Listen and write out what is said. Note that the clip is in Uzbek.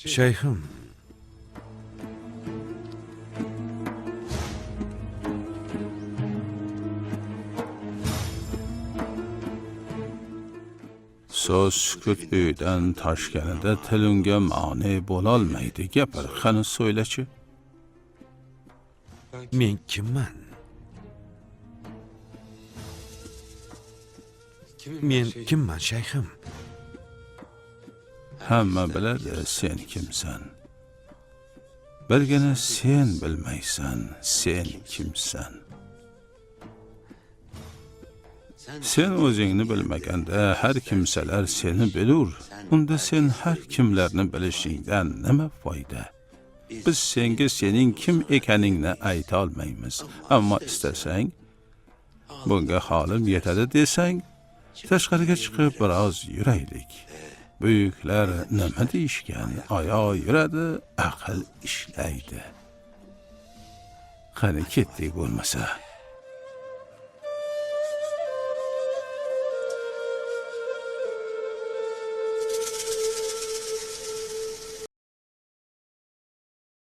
Shayxim, So'z sukut uydan toshganida tilingga ma'ni bo'lolmaydi. Gapir, qani so'ylachi. Men kimman? Men kimman, shayxim? Hamma biladi sen kimsan. Birgina sen bilmaysan sen kimsan. Sen o'zingni bilmaganda har kimsalar seni bilur. Unda sen har kimlarni bilishingdan nima foyda? Biz senga sening kim ekaningni ayta olmaymiz. Ammo istasang, bunga holim yetadi desang, tashqariga chiqib biroz yuraylik. Buyuklar nima deyishgan? Oyoq yuradi, aql ishlaydi. Qani ketdik bo'lmasa.